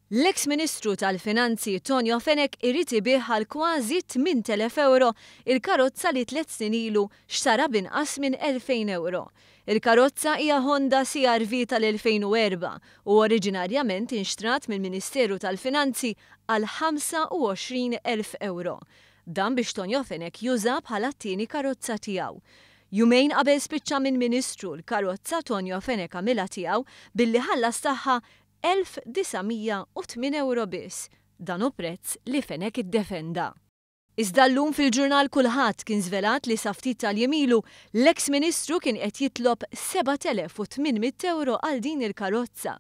L-eks Ministru tal-Finanzi Tonio Fenech irid ibigħ għal kważi 8,000 ewro il-karozza li tliet snin ilu xtara b'inqas minn 2,000 ewro. Il-karozza hija Honda CR-V tal-2004 u oriġinarjament inxtrat mill-Ministeru tal-Finanzi għal 25,000 ewro. Dan biex Tonio Fenech juża bħala t-tieni karozza tiegħu. Jumejn qabel spiċċa minn Ministru l-karozza Tonio Fenech għamilha tiegħu billi ħallas tagħha 1,908 ewro biss. Dan hu prezz li Fenech iddefenda. Iżda llum fil-ġurnal Kullħadd kien żvelat li sa ftit tal-jiem ilu l-eks Ministru kien qed jitlob 7,800 ewro għal din il-karozza.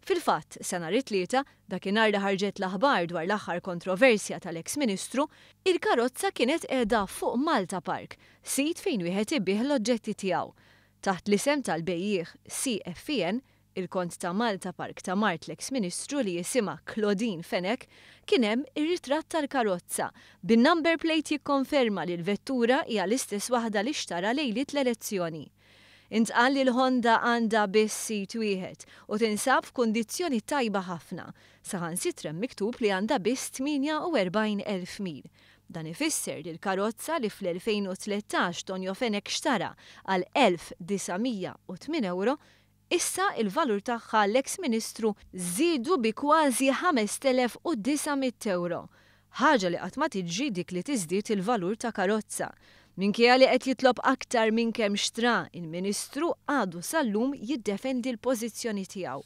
Fil-fatt, sa nhar it-Tlieta, dakinhar li ħarġet l-aħbar dwar l-aħħar kontroversja tal-eks Ministru, il-karozza kienet qiegħda fuq Malta Park, sit fejn wieħed ibigħ l-oġġetti tiegħu. Taħt l-isem tal-bejjiegħ CFEN, il-kont ta' Malta Park ta' mart l-eks Ministru li jisimha Claudine Fenech, kien hemm ir-ritratt tal-karozza, bin-number plate jikkonferma li l-vettura hija l-istess waħda li xtara lejliet l-elezzjoni. Intqal li l-Honda għandha biss sit wieħed u tinsab f'kundizzjoni tajba ħafna. Saħansitra hemm miktub li għandha biss 48,000 mil. Dan ifisser li l-karozza li fl-2013 Tonio Fenech xtara għal 1,908 ewro, issa il-valur tagħha l-eks Ministru żiedu bi kważi 5,900 ewro. Ħaġa li qatt ma tiġri dik li tiżdied il-valur ta' karozza. Minkejja li qed jitlob aktar minn kemm xtra, il-Ministru għadu sal-lum jiddefendi l-pożizzjoni tiegħu.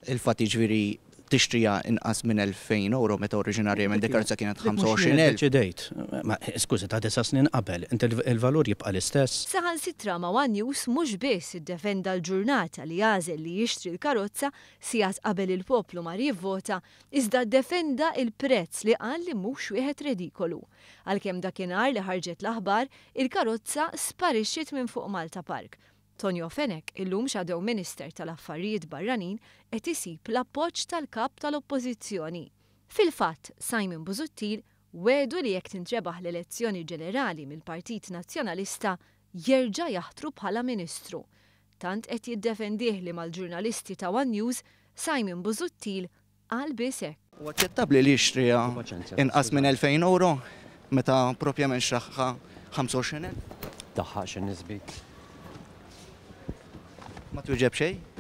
Il-fatt jiġifieri tixtriha inqas minn 2,000 ewro meta oriġinarjament dik karozza kienet 25,000. Deċidejt. Ma skużi ta' disa' snin qabel, inti il-valur jibqa' l-istess. Saħansitra ma' One News mhux biss iddefenda l-ġurnata li għażel li jixtri l-karozza sigħat qabel il-poplu mar jivvota, iżda ddefenda il-prezz li qal li mhux wieħed redikolu. Għalkemm dakinhar li ħarġet l-aħbar, il-karozza sparixxiet minn fuq Malta Park. Tonio Fenech, illum Shadow Minister tal-Affarijiet Barranin, qed isib l-appoġġ tal-kap tal-Oppożizzjoni. Fil-fatt, Simon Busuttil wegħdu li jekk tintrebaħ l-elezzjoni ġenerali mill-Partit Nazzjonalista jerġa' jaħtru bħala Ministru. Tant qed jiddefendih li mal-ġurnalisti ta' One News, Simon Busuttil qal biss hekk. Huwa aċċettabbli li jixtriha inqas minn 2,000 ewro meta propjament xtraha 25,000? Daħħaq xi nisbit. Ma twieġeb xejn?